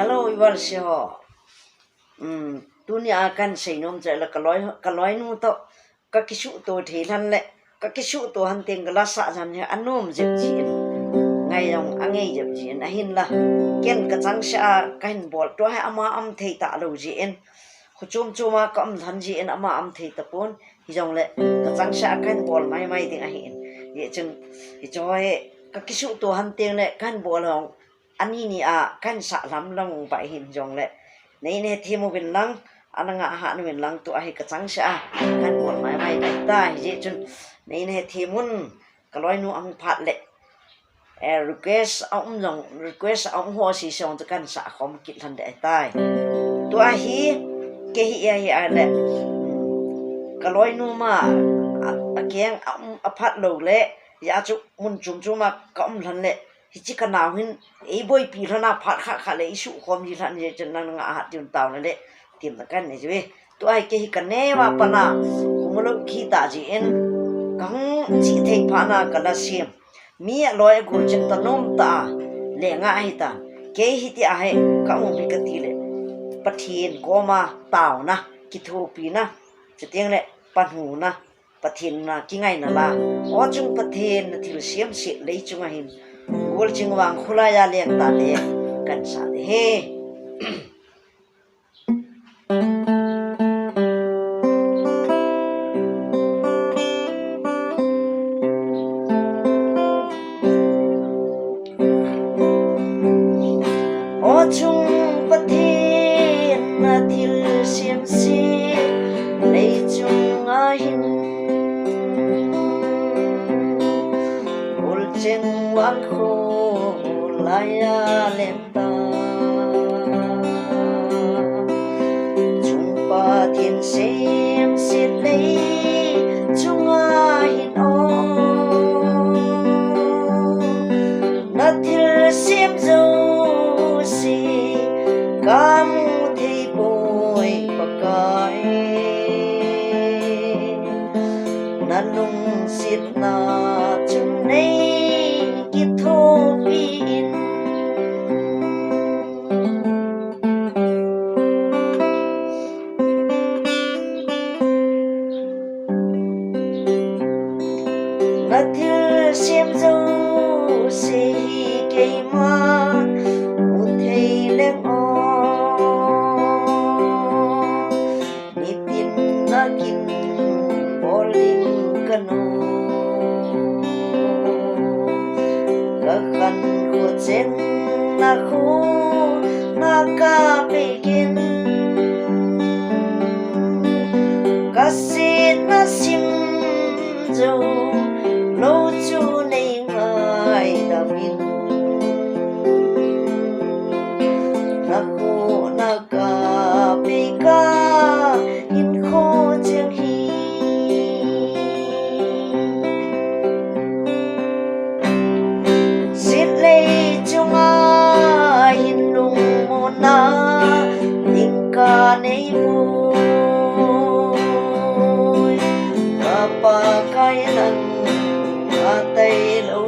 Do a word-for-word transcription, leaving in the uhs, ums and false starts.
Hello, viewers ho. Um, tunia kahin seinom chu ahile ka loi, ka loinu toh kakisuhto thei lhon le, kakisuhto lhon teng kala sah lhon hi anom jep jin, ngai jong angei jep jin, ahinla ken kachangseh a kahin bol, tua hi ama um thei talou jin, kho chom chom a kaum lhon jin, ama um thei tapon, hijongle kachangseh a kahin bol maimai ding ahin. Hijeh chun hiche hi kakisuhto lhon teng le kahin bol hon, ani ni a kahin sah lhon lang pai hin jongle, nei nahethem uvin lang, ana ngah hah uvin lang, tua hi kachangseh a kahin bol maimai ahitai. Hijeh chun nei nahethem un, ka loinu ahung phat le, eh, request aum jong, request aum ho sese jong chu kahin sah khom kit lhon ding ahitai. Tua hi kei hi, ahi ahile, ka loinu ma, a, akeng aum, aphat lou le, hijeh chun mun chom chom a kaum lhon le, hiche kanao hin eiboipi lhon a phat khat khat le eisuh khom ji lhon, hijeh chun nang ngah hat diu taona le temna kahin nei jiuve. Tua hi kei hi kaneo a pat a, kho mu lou kit ta jin, kahung chih thei phat na kala sem, mi aloi agol ching toh nom tah a lenga ahitan, kei hitia hi kaum uve katile, Pathen koma taona, kithopina, chuteng le panhuna, Pathen na kingaina la, O chung Pathen, nathilsem seh lei chunga hin, golching vang kholai a leng tante, kahin sah ding ahi. O chung Pathen, nathilsem seh lei chunga hin, golching vang kholai a leng ta, chung Pathen sem seh lei chunga hin o, nathilsem jouse kamu thei poi Pakai, nalungsetna chun nei kithopi in. Nathilsem jouse hi keiman mu thei leng o, nitin nakin bol ding kanom. Kakhankho cheng nakho nakapeh in, kasetna sim jou lou chu nei ngaidam in, nakho nakapeh kahinkho cheng hi. Setlei chunga hin lungmonna ding kanei poi, ka Pakai nang atailou